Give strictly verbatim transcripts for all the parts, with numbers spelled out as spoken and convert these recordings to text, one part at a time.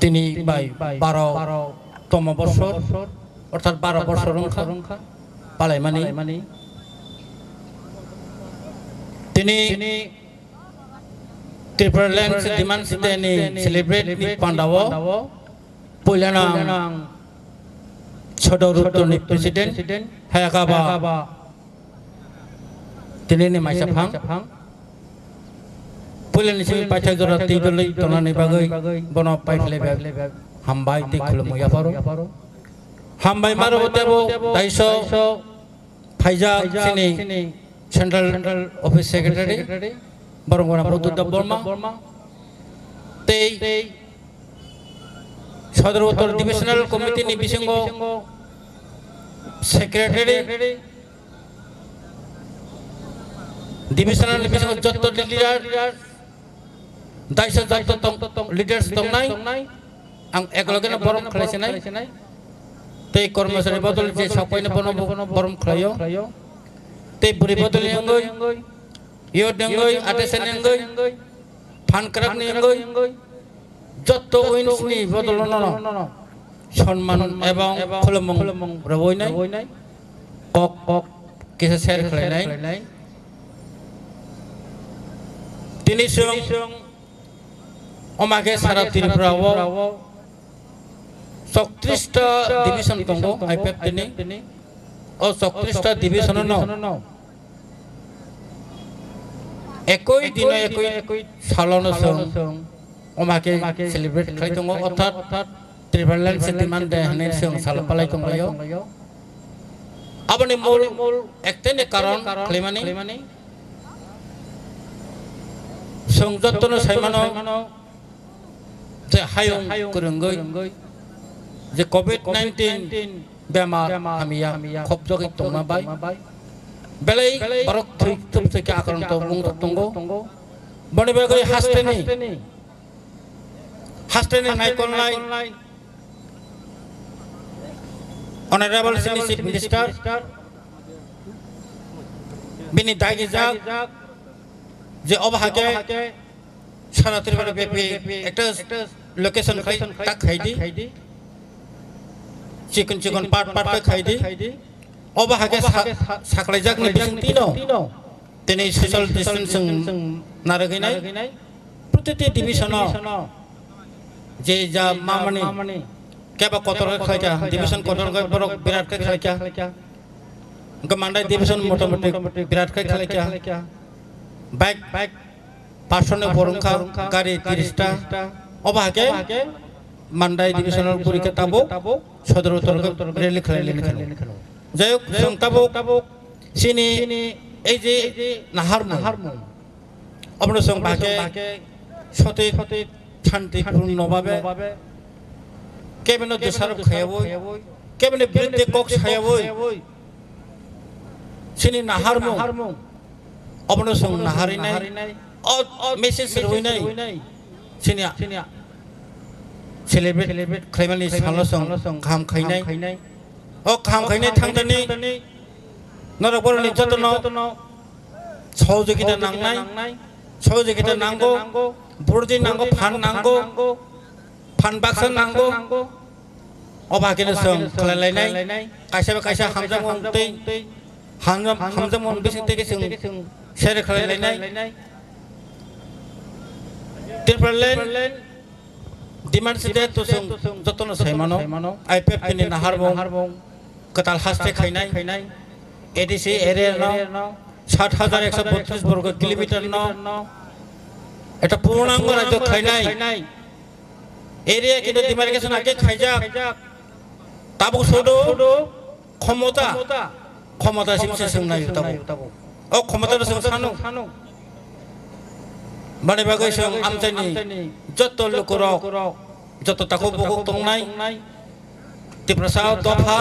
Tini bai baro tomo bosor, orthat baro bosor wngkha palaimani. Tini Tripura Land Demands Day ni celebrate ni pandao puilano ang Sodor Uttor ni President Hayakaba tini ni maisa phang. Puilani simi paithak jora twi dwlwi tongnani bagwi bono paiphlai bai hambai tei khulumwi yapharo. Hambai maro tebo taiso phaijak sini Central Office Secretary borok gana Buddha Debbarma tei Sodor Uttor Divisional Committee ni bisingo Secretary, Divisional ni bisingo jotto leader, daisa jotto tong, leaders tongnai, ang eklogeno borom khlaisinai, tei kormosari bodol je sapaino bono bo-, borom khlaio, tei bwrwi bodol ni wngwi, youth ni wngwi, atesen ni wngwi, phan kwrak ni wngwi, jotto wins ni bodol no sonman ebong khulumung rwui nai. Kok kok kisa share khlainai. Tini chwng omakhe sara Tripura o choktrista division tongo I P F T ni. O choktrista division no ekoi dino ekoi salono chwng omakhe celebrate khlai tongo, orthat Tripura Land Demands Day hinwi chwng salo palai tonglaio. Aboni mul ekteni karon khlaimani chwng jottono saimano je hayung kwrwngwi je covid nineteen bemar hamya khopjagwi tongma bai belai borok thwi thupsai khe akranto wngthok tongo. Boni bagwi hasteni hasteni naikolnai Honorable sini Chief Minister bini dagijak je obo hake sara Tripura bepi ekta location khai tak khaidi, chikon chikon part part khai khaidi, obo hake sa-, saklaijakni bisingtwino tini social distancing narwgwinai protiti division o je ja mamani keba kotor khe khlaikha, division kotor khe borok birat khe khlaikha, hwnkhe Mandai division motamoti birat khe khlaikha, bike bike parsoni borok wngkha, gari tiris ta, obo hake Mandai division o guri khe tabuk Sodor Uttor khe rally khlai lini kheno. Jai hok, chwng tabuk chini ei je naharmung, obono chwng bahai khe sothik, shanti purno bhabe kebeno dosarop khaiyaui, kebeno biruddhe kok sayaui chini naharmung, obono chwng naharinai, o message rwinai chini celebrate khlaimani salo chwng kaham khainai. O kaham khainai thangdani norok borokni jotono sohojogita nangnai, sohojogita nango, burdi nango, phan nango, phan baksa nango. Obo hakeno chwng khlai lainai, kaisa bai kaisa hamjakmung tei hamjak-, hamjakmung bising tei khe chwng share khlai lainai. Tripura Land Demands Day to chwng jotono sai mano, I P F T ni naharmung kwtal haste khainai, A D C area no sat hajar ekso botris borgo kilometer no ekta purnango rajyo khlainai, area kintu demarcation ake khaijak, tabuk sudu khomota, khomota simi se chwng naio tabuk. O khomota no chwng sano. Bani bagwi chwng amchaini joto lukurok, joto takhuk bukhuk tongnai, Tiprasa dopha,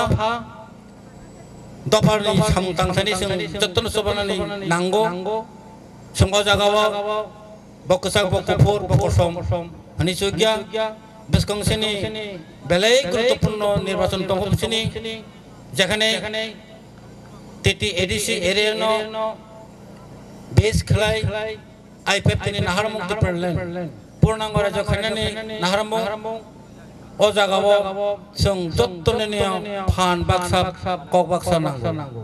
dopha ni samung tangthani chwng jotono chubanani nango. Chwng o jagao bo kwchak, bo kuphur, bo kosom hwnwi chukya. Bwskang sini belai guruttopurno nirbachon tongo sini, jekhane T T A D C area no base khlai I P F T ni naharmung Tripura Land purnango rajyo khainani naharmung O jagao chwng jottoni phan baksa, kok baksa nango.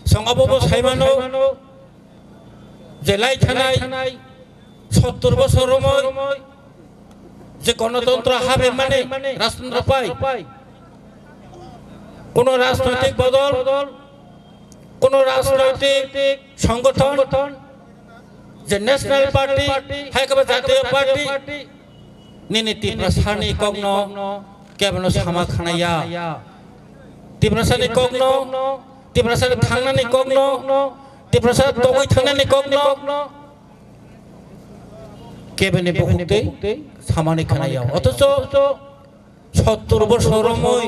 Chwng obo bo saimano je lai thanai sottur bosor romoi je gonotontro habemani rajtantro pai, kono rajnoitik bodol, kono rajnoitik songothon, je National Party, hai khe ba Jatiyo Party, nini Tiprasani kokno kebono sama khanaya. Tiprasani kokno, Tiprasani thangnani kokno, Tiprasa togwi thangnani kokno keboni bukhuk tei samani khanaya. Othocho sottur bosor romwi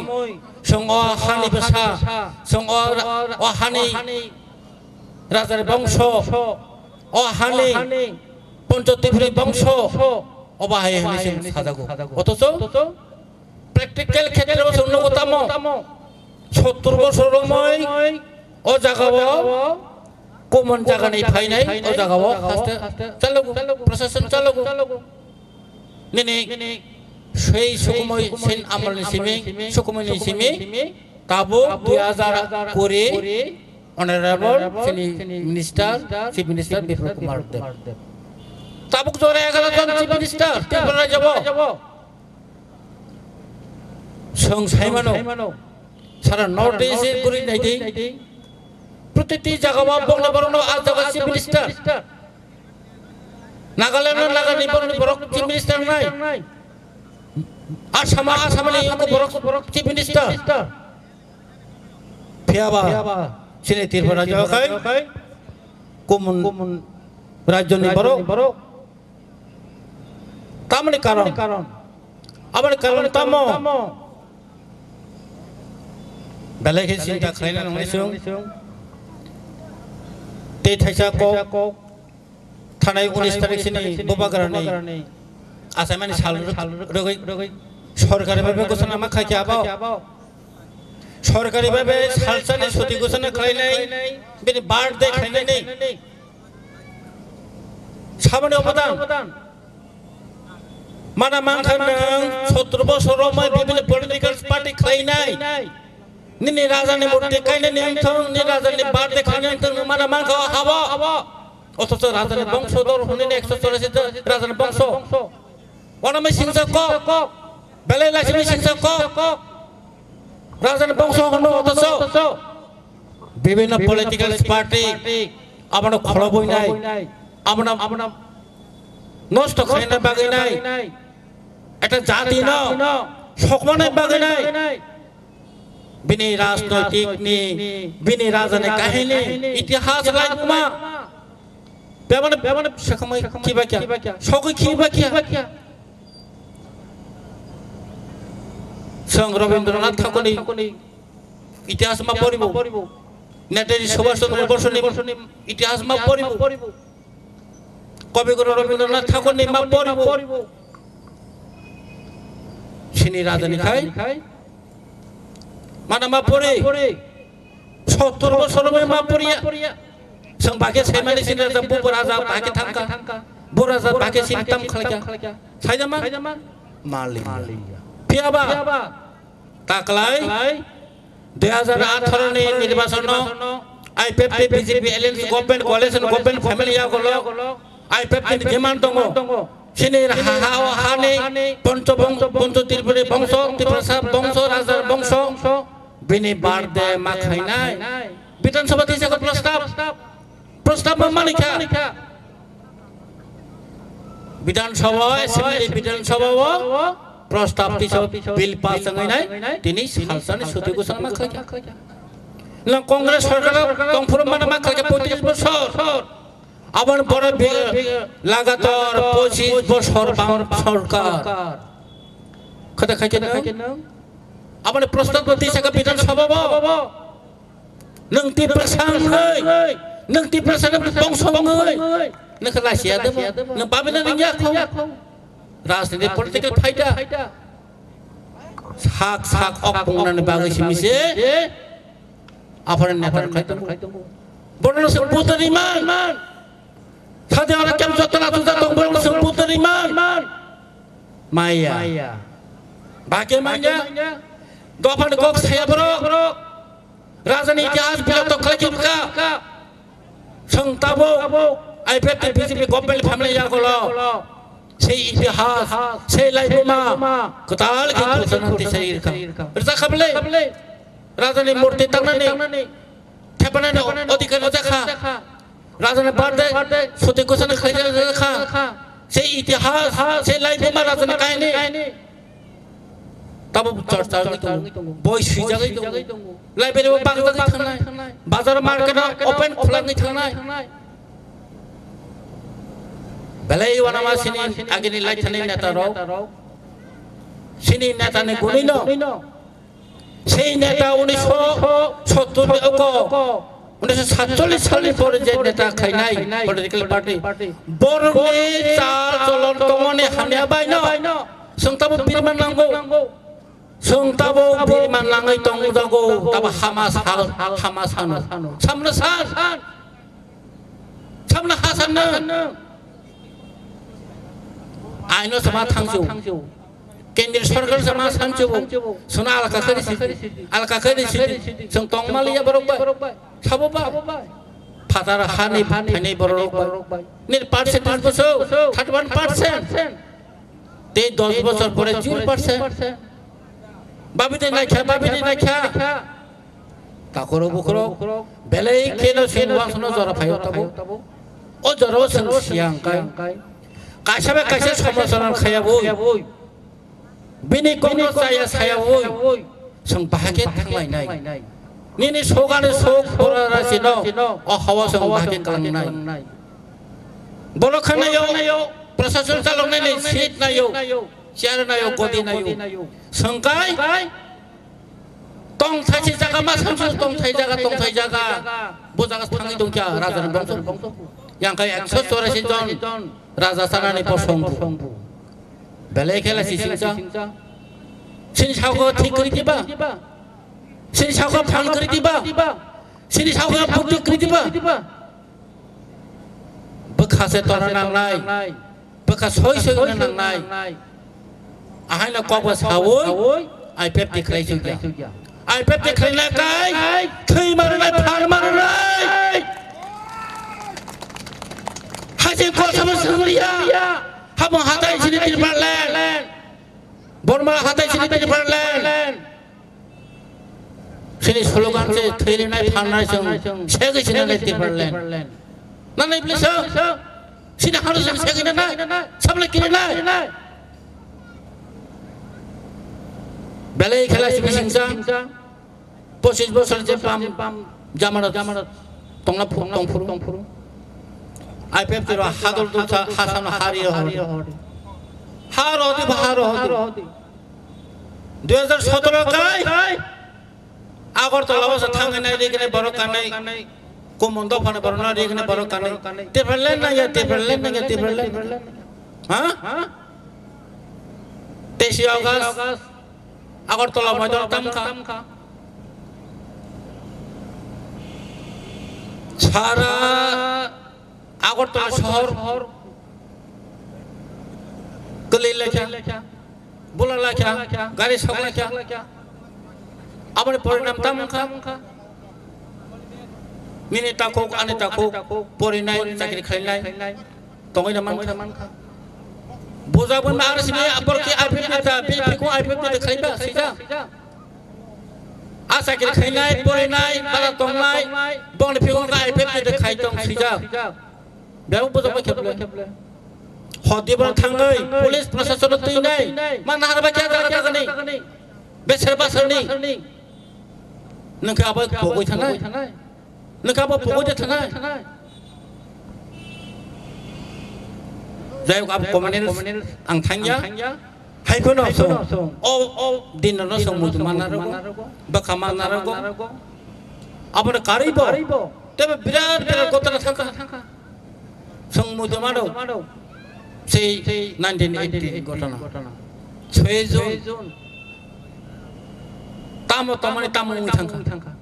chwng o hani bwsa, chwng o ra-, o hani rajani bongso, o hani Poncho Tripuri bongso, obo hai hwnwi chwng sajago. Othocho practical khetreo chwng nugo tamo? Sottur bosor romwi o jagao common jagani phainai, o jagao haste chalogo, proseson chalogo. Nini sei sukumoi, sen amolni simi, sukumoini simi, tabuk dui hajar kuri Honorable chini Minister, Chief Minister Bipul Kumar Deb. Tabuk jora egaroh jon Chief Minister Tripura rajyo bo. Chwng saimano, sara North East guri naidi, protiti jagao bongni borokno a jaga Chief Minister. Nagaland no Nagani borokni borok Chief Minister nai. Assam, Assamni borok Chief Minister. Phiyaba chini Tripura rajyo khai common rajyoni borok. Tamoni karon? Aboni karon tamo? Belai khe chinta khlaina nangni chwng. Tei thaisa kok thanai unis tarik sini Bubagrani achaimani sal rwgwi sorkari bhabe ghosona ma khaikha abo. Sorkari bhabe salsani chuti ghosona khlainai, bini birthday khlainani saboni obodan. Mana mankha nwng sottor bosor romwi bibhinno political party khlainai. Nini rajani murti kainani wngthung, nini rajani birthday khlainani wngthung, nwng mana mankha o habo. Othocho rajani bongso dol hwnwi ekso chorasi ta rajani bongso. Wanamai singsa kok, belai laisimi singsa kok. Rajani bongso hwnwi othocho bibhinno political party abono kholoboinai, abono, abono nosto khlaina bagwinai, ekta jatino sokmana bagwinai. Bini rajnoitikni, bini rajani kahini, itihas laibuma. Bebani, bebani sekamai khiba kya? Sokwi khiba kya? Chwng Rabindranath Thakurni itihas ma poribo. Netaji Subhash Chandra Bosuni itihas ma poribo. Kabi Guru Rabindranath Thakurni ma poribo. Chini rajani khai. Mana ma pori? Sottor bosor romwi ma poriya. Chwng bakhe saimani chini raja, bo raja bakhe thangkha. Bo raja bakhe chini tam khlaikha. Saijama? Maliya. Phiyaba? Taklai dui hajar atharo ni nirbachon no I P F T B J P alliance government, coalition government family yagolo I P F T ni demand tongo. Chini ha, ha, o hani Poncho bong-, Poncho Tripuri bongso, Tiprasa bongso, Rajar bongso, bini birthday ma khainai. Bidhan Sabha tisa ko prostab. Prostab ma manikha. Bidhan Sabha, Assembly Bidhan Sabha o prostab tisa bill pass wngwi nai, tini salsani chuti ghosona ma khaikha. Nwng Congress sorkar tongphuru mana ma khaikha poitris bosor. Aboni pore bi-, lagatar pochis bosor bang sorkar. Khata khaikhe nwng? Aboni prostab tisa kha Bidhan Sabha o. Nwng Tiprasa wngwi, nwng Tiprasa ni bongso wngwi, nwng khe lachi ya debo, nwng babina nwng ya kho. Rajniti political fighter. Sak sak ok pungnani bagwi simi se aphano neta khai tongo. Bono se puto ni man. Sade ora kem joto na tuta tong bono se puto ni man. Maya. Bahai khe manya, dophani kok saya borok. Rajani itihas bilat to khlai khe bwkha. Chwng tabuk I P F T B J P government phaimani yagulo. Sei itihas, sei laibuma kwtal khe khursa nang tisai rwkha. Rwjakha bwle? Rajani murti tangnani, thepanani odhikar rwjakha. Rajani birthday, suti ghosona khlai rwjakha. Sei itihas, sei laibuma rajani kahini. Tabuk chorcha wngwi tongo, boi swijagwi tongo, library o bakjagwi thangnai, bazar market o open khulangwi thangnai. Belai uanama sini agini laithani neta rok, sini neta ni gunui no, sei neta unisho sottur ni oko, unisho satchollis salni pore je neta khainai political party, borokni chal cholon tongmani hamya bai no. Chwng tabuk birman nango. Chwng tabuk birman nangwi tongjago. Tabuk hama sal, hama sano. Samno san. Samno ha sanno. Aino sama thangsu. Kendri sarkar sama sansu. Suna alka khari sidi. Alka khari sidi. Chwng tongmaliya borok bai. Sabo bai. Phatar hani phainai borok bai. Nil percentage boso. Thirty one percent. Tei dos bosor pore zero percent. Babi de naikha, babi de naikha. Takoro bukoro. Belai kheno sing wangsano jora phaio tabo. O jora o sing siang kai. Kaisa bai kaisa somosonan khaya boi. Bini kokno chaya saya boi. Sing bahake thanglainai. Nini sogani sok pora rasino. O hawa sing bahake klangnai. Borok khanayo, prosason chaloknai ni seat nayo, chair nayo, godi nayo. Sengkai, tongthai si jaga ma samsu tongthai jaga, tongthai jaga. Bo jaga thangwi tongkha raja ni bongso. Yang kai ekso chorasi jon raja sanani bosong. Belai khela si singsa. Sini sako thik kri diba. Sini sako phan kri diba. Sini sako buti kri diba. Bwkha se tona nangnai, bwkha soi soi wngna nangnai. Ahaino kok ba sawi, I P F T khlai sui ya. I P F T khlai na kai, thwi maro nai, phar maro nai. Hajing kok sama sangria, habang hatai sini Tipraland, Borma hatai sini Tipraland. Sini slogan se thwirinai phalnai chwng segwi sinanai Tipraland. Nanai bwlai sa? Sini hano chwng segwi nanai? Samlai kirinai? Belai khela simi singsa. Pochis bosor je pam jamano tongna phu-, tongphuru. I P F T ro hadol dulsa hasano hari hori. Haro di baharo hodi. Dui hajar sotoro kai Agartala o sa thangwi nai rikni borok kanai. Kumon dophani borok no rikni borok kanai. Tipraland nang ya, Tipraland nang ya, Tipraland. Ha? Teisi August Agartala moidan tamkha. Sara Agartala sohor kwlwi laikha, bula laikha, gari sok laikha. Aboni porinam tamo wngkha? Nini takhuk, ani takhuk, porinai, chakri khlainai, tongwi na mankha. Bujak bai ma R S B, abor khe I P F T ta, bini phikung I P F T ta khlaiba, swijak. A chakri khlainai, porinai, bara tongnai, bongni phikung khe I P F T ta khai tong, swijak. Bebak bujak bai kheble. Hodi bar thangwi, police prasasano twinai, ma nahar bai khe jaga jagani. Beser basarni. Nwng khe abo pogwi thanai. Nwng khe abo pogwi de thanai. Jai hok, abo communist ang thangya. Hai phano chwng o, o din no chwng muitu manna rwgo, bwkha manna rwgo. Abo no karwi bo. Tebe birat birat gotana thangkha. Chwng muitu mano. Sei nineteen eighty gotana. Chwe June. Tamo tongmani tamo wngwi thangkha.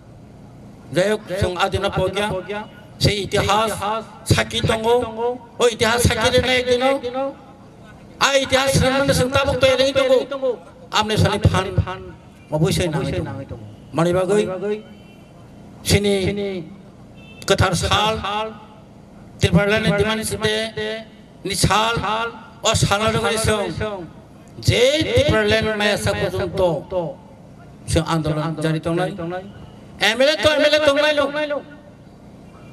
Jai hok, chwng adino pogya. Sei itihas sakhi tongo. O itihas sakhi rwna ekdino. A itihas rwmani chwng tabuk twi rwngwi tongo. Amni sani phan obosoi nangwi tongo. Mani bagwi sini kwthar sal, Tipraland ni Dimani Side ni sal, o salno rwgwi chwng je Tipraland maya sak porjonto chwng andolon jari tongnai. M L A to M L A tongnai lo.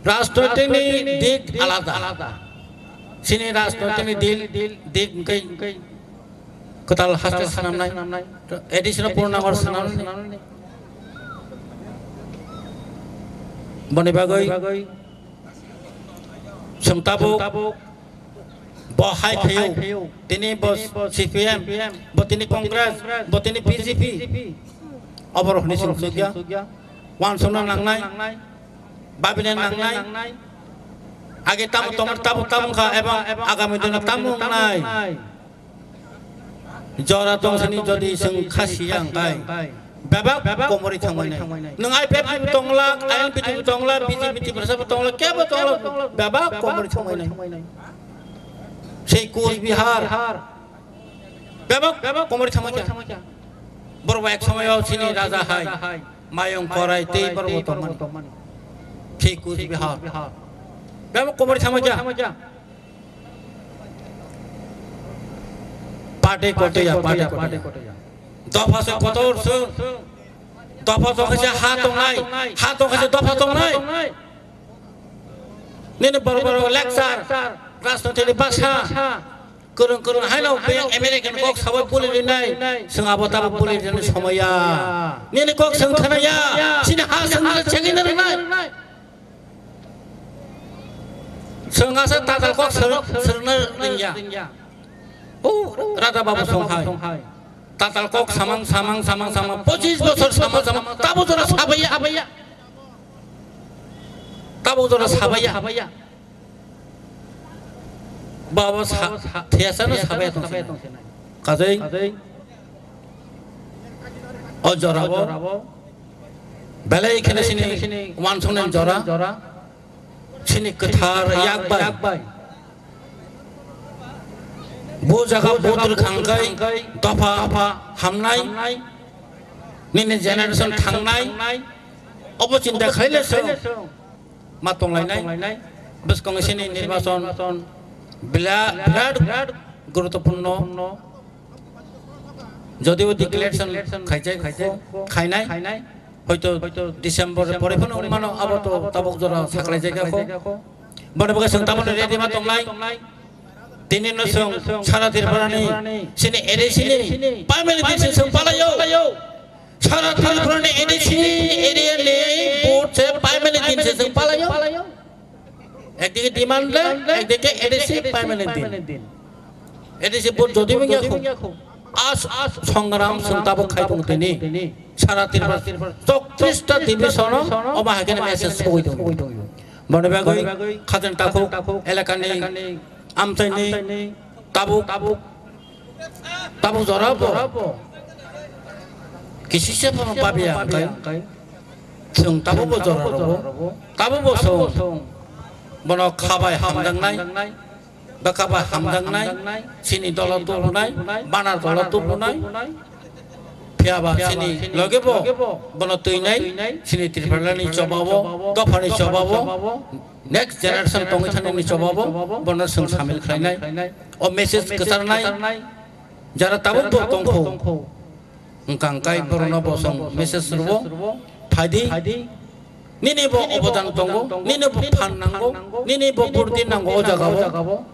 Rajnoitik ni dik alada. Chini rajnoitik ni dil, dik hwnkhe kwtal haste swnamnai. A D C no Purnagar swnamnai. Boni bagwi chwng tabuk bo hai khayo. Tini bo C P M, bo tini Congress, bo tini B J P. Oborok hwnwi chwng sukya. Wansukna nangnai. Babina nangnai. Age tamo tongmani tamo tamo kha ebong agami dino tamo wngnai. Jora tongsani jodi chwng kha siya hwnkhe bebak komorwi thangmani. Nwng I P F T bo tongla, I N P T bo tongla, B J P T bo tongla, kebo tongla, bebak komorwi thangmani. Sei Coach Bihar bebak komorwi thangmani. Borok bai ek somoyo chini raja hai mayung korai tei borok bo tongmani. Thik Coach Bihar. Bebak komorwi thangma kya? Party kotoya, party kotoya. Dopha se kotor se. Dopha tong khe ha tongnai, ha tong khe dopha tongnai. Nini borok borok lecture, rajniti ni basa. Kwrwng kwrwng haino bini American kok sabai buli rinai, chwng abo tabuk buli rinai somoya. Nini kok chwng khanaya, chini ha chwng chengina rinai. Chwng asa tatal kok swrwng, swrwngna ringya. O, Raja Babu song hai. Tatal kok samang, samang, samang, samang, pochis bosor samang, samang, tabo jora sabaya. Tabo jora sabaya. Babo sa-, thiyasano sabai tongsinai. Kajai o jorabo belai kheno sini wansuknai jora, sini kwthar yak bai. Bo jaga bo twrwkha hwnkhe dopha hamnai, nini generation thangnai, obo chinta khaile chwng ma tonglainai. Bwskango sini nirbachon bila-, birat guruttopurno. Jodibo declaration khaijak khainai, hoito December pore phano wngmano, abo to tabuk jora saklaijak kho. Boni bagwi chwng tabukni ready ma tongnai. Tini no chwng sara Tripura ni sini A D C ni primary din se chwng palaio. Sara Tripura ni A D C area ni vote se primary din se chwng palaio. Ekdike demand le, ekdike A D C primary din. A D C vote jodi manya khu. As, as songram chwng tabuk khai tong tini. Sara Tripura choktrista division o omo hai kheno message sogwi tong. Boni bagwi khaten takhuk elakani amchaini tabuk, tabuk jora bo kisisa bono babiya hwnkhe chwng tabuk bo jora rogo, tabuk bo chwng bono khabai hamjaknai, bwkha bai hamjaknai, chini dolo tubunai, bana dolo tubunai. Phiya ba chini loge bo bono twinai, chini Tripura ni choba bo, dopha ni choba bo, next generation tongwi thani ni choba bo, bono chwng samil khlainai. O message kwcharnai, jara tabuk bo tongkho, wngkang kai borokno bo chwng message rwo, phaidi, nini bo obodan tongo, nini bo phan nango, nini bo burdi nango o jaga o.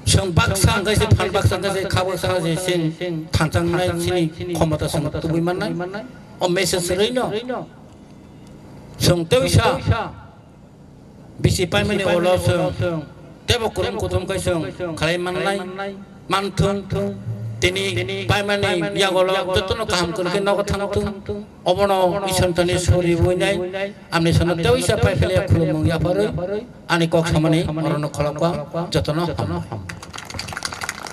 Chwng baksa hwnkhe se phan baksa hwnkhe se kha baksa hwnkhe se chwng thansa wngnai chini khomota chwng tubui mannai. O message rwino chwng tei sa bisi paimani ulo chwng teibo kurum kuthum khe chwng khlai mannai manthung. Tini paimani yagulo jotono kaham kwrwkhe nogo thangthung. Obono Isor thani suri buinai, amni sono tei uisa pai phele khulumung yapharwi, ani kok samani orono kholopkha, jotono ham.